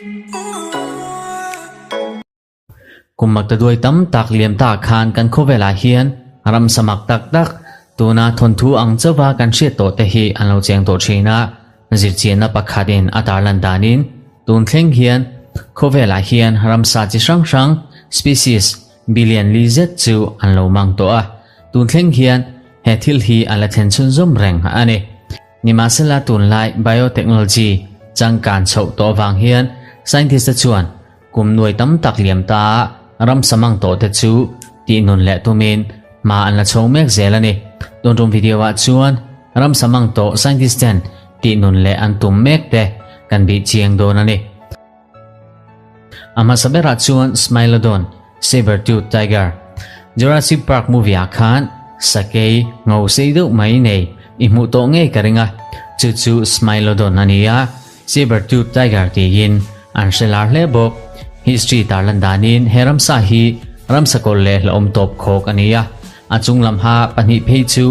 Kum maktaduai tam tak liam ta khan kan khawvelah hian ramsa mak tak tak tuna thawnthu ang chauha kan hriat tawh te hi an lo cheng tawh thin a, zirchianna pakhatin a tarlan danin tun thleng hian khawvelah hian ramsa chi hrang hrang species billion li zet chu an lo mang tawh a, tun thleng hian he thil hi a la thlen chhunzawm reng a ni. Nimahsela tunlai biotechnology changkan chhoh tawh avang hian scientist te chuan kum nuai tam tak liam ta a ramsa mang tawh te chu tih nun leh tumin hma an la chho mek zel a ni. Tun tum video ah chuan ramsa mang tawh scientist ten tih nun leh an tum mek te kan bih chiang dawn a ni. A hmasa berah chuan Smilodon, Saber-tooth tiger, Jurassic Park movie ah khan sakei ngo sei deuh mai nei i hmuh tawh ngei ka ring a, chu chu Smilodon a ni a, Saber-tooth tiger tiin an hre lar hle bawk. History tarlan danin he ramsa hi ramsa kawlh leh hlauhawm tawp khawk a ni a, a chung lam ha pahnih phei chu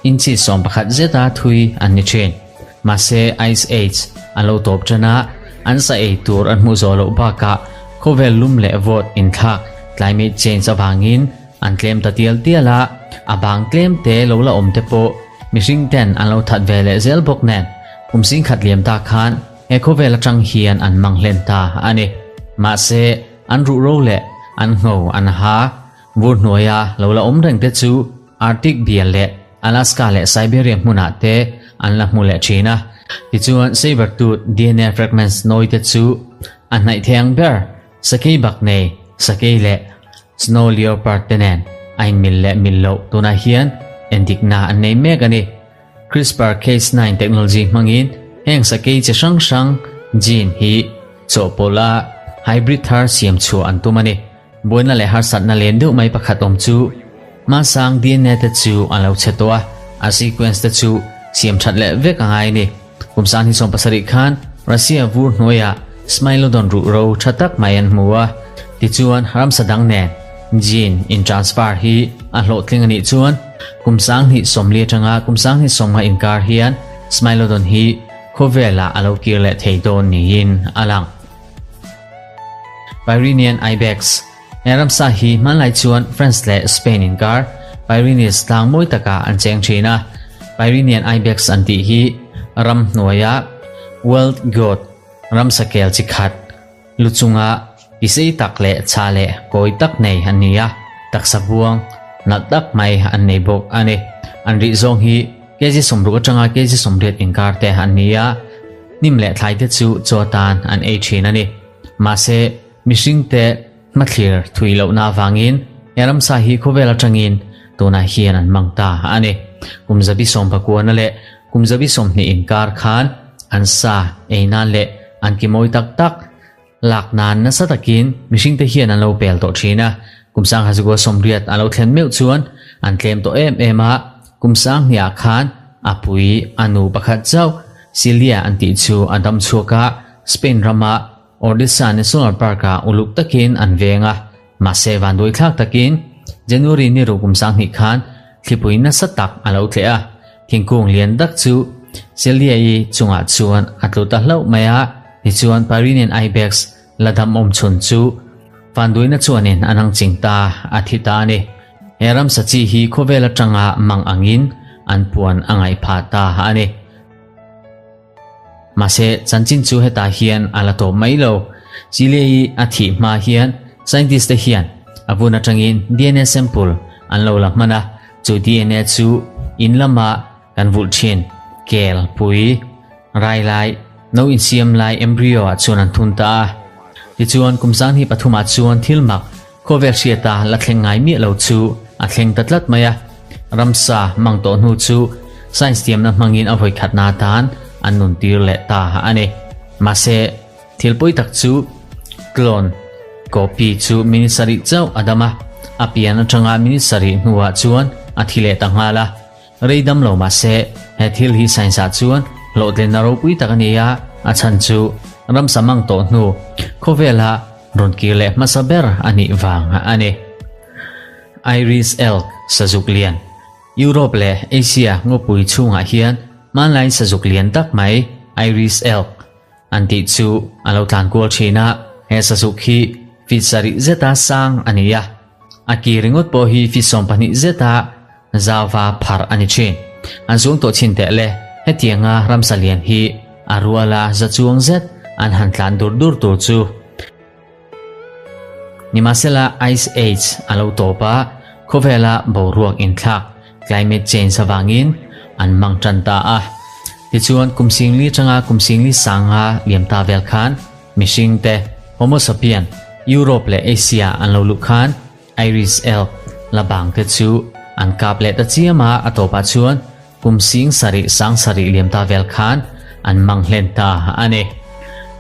inchi 11 zeta thui an ni thin. Mahse Ice Age an lo tawp tan a, an sa ei tur an hmuh zawh loh bakah khawvel lum leh vawt inthlak, climate change, avangin an tlem ta tial tial a, a bang tlem te lo la awm te pawh mihring ten an lo that ve leh zel bawk nen kum singkhat liam ta khan he khawvel atang hian an mang hlen ta a ni. Mahse an ruhro leh an ngho an ha vur hnuaia lo la awm reng te chu Arctic bial leh Alaska leh Siberia hmunah te an la hmu leh thin a. Tichuan, saber-tooth DNA fragments nawi te chu a hnaih thei ang ber, sakei bak nei, sakei leh snow leopard te nen a inmil leh mil loh tunah hian endikna an nei mek a ni. CRISPR-Cas9 technology hmangin heng sakei chi hrang hrang gene hi chawhpawlh a hybrid thar siam chhuah an tum a ni. Buaina leh harsatna len deuh mai pakhat awm chu hmasang DNA te chu a lo chhe tawh a, a sequence te chu siam that leh vek a ngai a ni. Kum 2017 khan Russia vur hnuaiah Smilodon ruhro tha tak mai an hmu a, tichuan ramsa dang nen gene in transfer hi a hlawhtling a nih chuan kum 2040 atanga kum 2050 inkar hian Smilodon hi khawvelah a lo kir leh thei dawn niin a lang. Pyrenean Ibex, He ramsa hi hmanlai chuan France leh Spain inkar Pyrenees tlang mawi takah an cheng thin a. Pyrenean Ibex an tih hi ram hnuaia Wild Goat ramsa kel chi khat lu chunga tisei tak leh chhah leh kawi tak nei an ni a, taksa buang nalh tak mai an nei bawk a ni. An rih zawng hi kg 60 atanga kg 80 inkar te an ni a. Hnim leh thlai te chu chaw atan an ei thin a ni. Mahse, mihring te hmathlir thui lohna avangin he ramsa hi khawvel atangin tunah hian an mang ta a ni. Kum zabi sawmpakuana leh kum zabi 20 inkar khan an sa ei nan leh an ki mawi tak tak lak nan nasa takin mihring te hian an lo pel tawh thin a. Kum 1980 a lo thlen meuh chuan an tlem tawh em em a, kum 2000 khan a pui a nu pakhat chauh Celia an tih chu a dam chhuak a, Spain rama Ordesa National Park-ah uluk takin an veng a, mahse vanduai thlak takin January ni ruk kum 2000 khan thlipui nasa tak a lo tleh a, thingkung lian dak chu Celia-i chungah chuan a tlu ta hlauh mai a, tichuan Pyrenean Ibex la dam awm chhun chu vanduaina chuanin a nang ching ta a thi ta a ni. He ramsa chi hi khawvel atanga mang angin an puan a ngaih phah ta a ni. Mahse, chanchin chu hetah hian a la tawp mai lo. Chile-i a thih hma hian scientist te hian a vun atangin DNA sample an lo la hman a, chu DNA chu in lama kan vulh thin kel, pui, rai lai, no insiam lai embryo ah chuan an thun ta a. Tichuan, kum 2003 ah chuan thil mak Khawvel hriata la thleng ngai miah lo chu a thleng ta tlat mai a, ramsa mang tawh hnu chu science thiamna hmangin a vawikhatna atan an nun tir leh ta a ni. Mahse, thil pawi tak chu clone copy chu minute sarih chauh a dam a, a pian atanga minute sarih hnuah chuan a thi leh ta nghal a. Rei dam lo mahse, he thil hi science ah chuan hlawhtlinna ropui tak a ni a, a chhan chu ramsa mang tawh hnu khawvela rawn kir leh hmasa ber a nih vang a ni. Iris elk sazuk lian Europe leh Asia ngawpui chhungah hian hmanlai sazuk lian tak mai Iris elk. an tih chu a lo tlan kual thin a, he sazuk hi feet sarih zeta sang a ni a, a ki ringawt pawh hi feet 12 zeta zauva pharh a ni thin. An zuang tawh chin teh le, hetianga ramsa lian hi a ruala za chuang zet an han tlan dur dur tur chu. Nimahsela Ice Age a lo tawp a, khawvela boruak inthlak, climate change, avangin an mang tan ta a. Tichuan kum singli atanga kum singli sanga liam ta vel khan mihring te, Homo sapien, Europe leh Asia an lo luh khan Irish elk la bang te chu an kap leh ta chiam a, a tawpah chuan Kum sing sarih sang sarih liam ta vel khan an mang hlen ta a ni.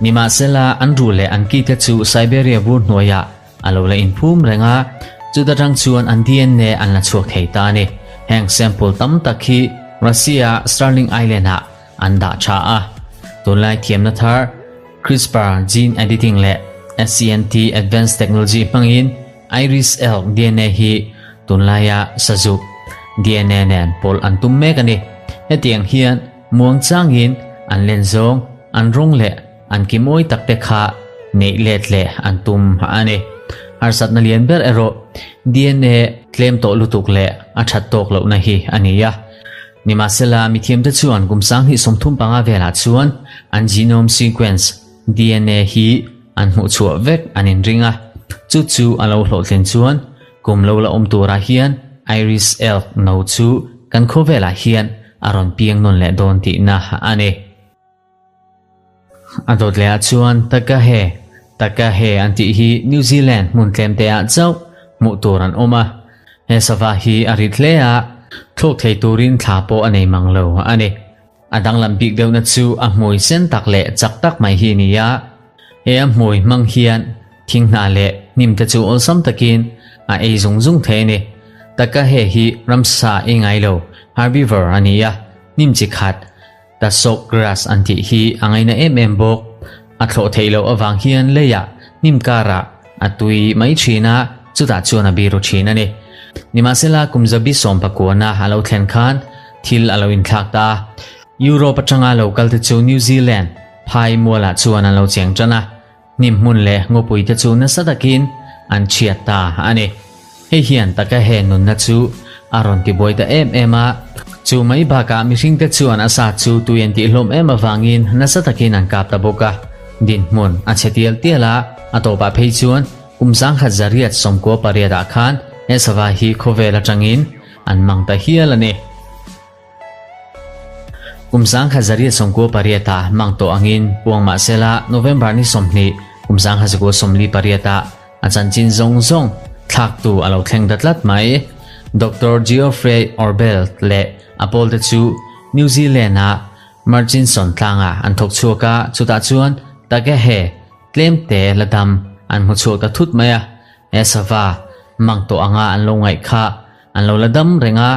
Nimahsela, an ruh leh an ki te chu Siberia vur hnuaiah a lo la inphum reng a, chuta tang chuan an DNA an la chhuak thei ta a ni. Heng sample tam tak hi Russia Starling Island-ah an dah tha a. Tunlai thiamna thar CRISPR gene editing leh SCNT advanced technology hmangin Iris elk DNA hi tunlaia sazuk DNA nen pawlh an tum mek a ni. Hetiang hian muang changin an len zawng, an rawng leh an ki mawi tak te kha neih let leh an tum a ni. Harsatna lian ber erawh DNA tlem tawh lutuk leh a that tawk lohna hi a ni a. Nimahsela, mithiamte chuan kum 2035 velah chuan an genome sequence, DNA, hi An hmuhchhuah vek an inring a, chu chu a lo hlawhtlin chuan kum lo la awm turah hian Irish elk no chu kan khawvelah hian a rawn piang nawn leh dawn tihna a ni. A dawt lehah chuan Takahe, Takahe an tih hi New Zealand hmun tlem te ah chauh hmuh tur an awm a, he sava hi a rit hle a, thlawk thei turin thla pawh a nei mang lo a ni. A danglam bik deuhna chu a hmui sen tak leh chak tak mai hi a ni a, he a hmui hmang hian thing hnah leh hnim te chu awlsam takin a ei zung zung thei a ni. Taka he hi ramsa ei ngai lo, herbivore, a ni a, hnim chi khat, Tasok grass an tih hi a ngaina em em bawk. A thlawh theih loh avang hian leiah hnim karah a tui mai thin a, chutah chuan a biru thin a ni. Nimahsela kum zabi sawmpakuana a lo thlen khan thil a lo inthlak ta a. Europe atanga lo kal te chu New Zealand phai mualah chuan an lo cheng tan a, hnim hmun leh ngawpui te chu nasa takin an chhiat ta a ni. Hei hian taka he nunna chu a rawn tibuai ta em em a, chu mai bakah mihringte chuan a sa chu tui an tihhlawm em avangin nasa takin an kap ta bawk a, dinhmun a chhe tial tial a, a tawpah phei chuan kum 1998 ah khan he sava hi khawvel atangin an mang ta hial a ni. Kum 1998 ah mang tawh angin puang mahsela November ni 20 kum 1948 ah A chanchin zawng zawng thlaktu a lo thleng ta tlat mai. Doctor Geoffrey Orbell leh a pawlte chu New Zealand-a Murchison tlangah an thawk chhuak a, chutah chuan Tagehe tlemte la dam an hmu chhuak ta thut mai a. He sava mang tawh anga an lo ngaih kha an lo la dam reng a,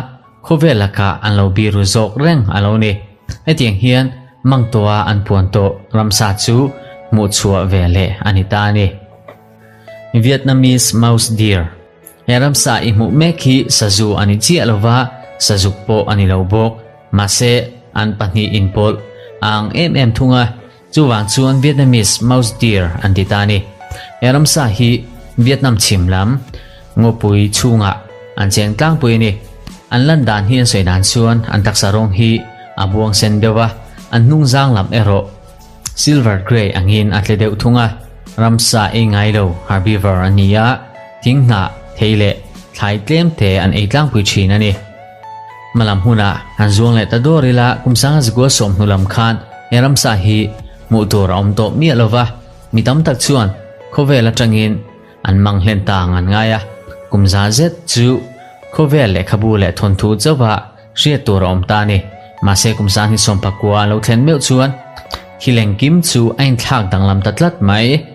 khawvel lakah an lo biru zawk reng a lo ni. Hetiang hian mang tawha an puan tawh ramsa chu hmuh chhuah ve leh a ni ta a ni. Vietnamese mouse deer. He ramsa i hmuh mek hi sazu a ni chiah lova, sazuk pawh a ni lo bawk. Mahse, an pahnih inpawlh a ang em em thung a, chuvang chuan Vietnamese mouse deer an ti ta a ni. He ramsa hi Vietnam chhim lam ngawpui chhungah an cheng tlangpui a ni. An lan dan hi an sawi dan chuan an taksa rawng hi a buang sen deuh a, an hnung zang lam erawh Silver grey angin a tle deuh thung a, ramsa ei ngai lo herbivore an ni a, thing hnah, thei leh thlai tlem te an ei tlangpui thin a ni. Hmalam hunah han zuang leh ta dawr ila kum sanga zikua sawm hnu lam khan he ramsa hi hmuh tur a awm tawh miah lo va, mi tam tak chuan khawvel atangin an mang hlen ta ang an ngai a, kum za zet chu khawvel lehkhabu leh thawnthu chauha Hriat tur a awm ta a ni. Mahse kum sanghi sawmpakua a lo thlen meuh chuan thil engkim chu a inthlak danglam ta tlat mai.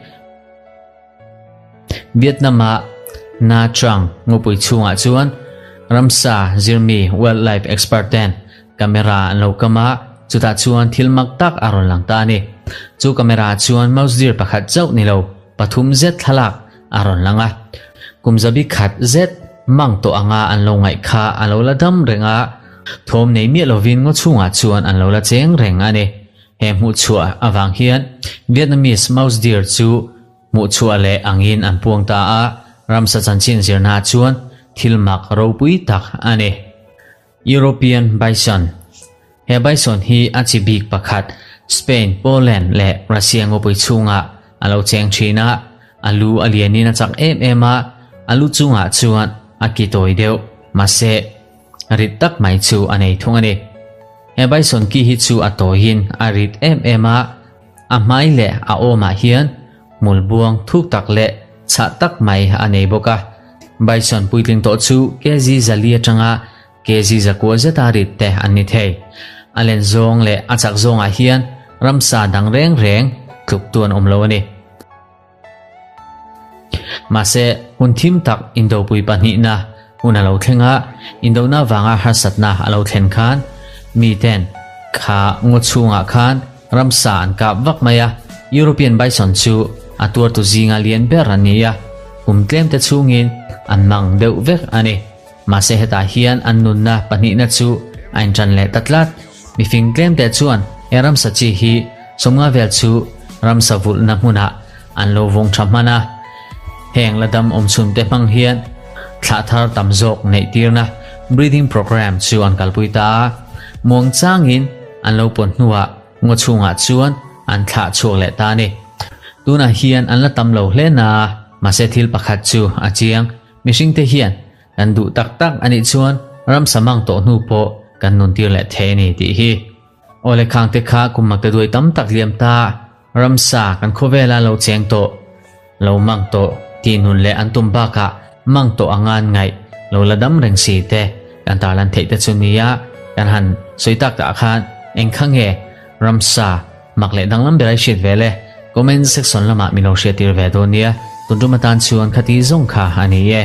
Vietnam-a Nha Trang ngawpui chhungah chuan ramsa zirmi wildlife expert ten camera an lo kam a, chutah chuan thil mak tak a rawn lang ta a ni. Chu camera ah chuan mouse deer pakhat chauh ni lo pathum zet thlalak a rawn lang a. Kum zabi khat zet mang tawh anga an lo ngaih kha a lo la dam reng a, thawm nei miah lovin ngaw chhungah chuan an lo la cheng reng a ni. He hmuhchhuah avang hian Vietnamese mouse deer chu hmuhchhuah leh angin an puang ta a, ramsa chanchin zirna chuan thil mak ropui tak a ni. European bison He bison hi a chi bik pakhat Spain, Poland leh Russia ngawpui chhungah a lo cheng thin a, a lu a lianin a chak em em a, a lu chungah chuan a ki tawi deuh, mahse rit tak mai chu a nei thung a ni. He bison ki hi chu a tawiin a rit em em a, a hmai leh a awmah hian hmul buang thuk tak leh chhah tak mai a nei bawk a. Bison puitling tawh chu kg zali atanga kg zakua zeta rit te an ni thei. A len zawng leh a chak zawngah hian ramsa dang reng reng tluk tu an awm lo a ni. Mahse, hun thim tak indopui pahnihna hun a lo thleng a, indona vanga harsatna a lo thlen khan miten kha ngaw chhungah khan ramsa an kap vak mai a, European bison chu a tuartu zinga lian ber an ni a, kum tlemte chhungin an mang deuh vek a ni. Mahse hetah hian an nunna pahnihna chu a inṭan leh ta tlat. Mifing tlemte chuan he ramsa chi hi sawmnga vel chu ramsa vulhna hmunah an lo vawng tha hman a. Heng la dam awm chhunte hmang hian thlah thar tam zawk neih tirna breeding program chu an kalpui ta a. Muang changin an lo pawn hnuah ngaw chhungah chuan an thlah chhuak leh ta a ni. Tunah hian an la tam lo hle na, mahse thil pakhat chu a chiang. Mihringte hian kan duh tak tak a nih chuan ramsa mang tawh hnu pawh kan nun tir leh thei a ni tih hi. Awle khangte kha kum makte duai tam tak liam ta ramsa kan khawvela lo cheng tawh, lo mang tawh tih nun leh an tum bakah mang tawh anga an ngaih lo la dam reng si te kan tarlan theih te chu nia kan han sawi tak tah khan eng kha nge ramsa Mak leh danglam ber ai hriat ve le. Comment section lamah min lo hriattir ve dawn nia. Tun tum atan chuan khati zawng kha a ni e.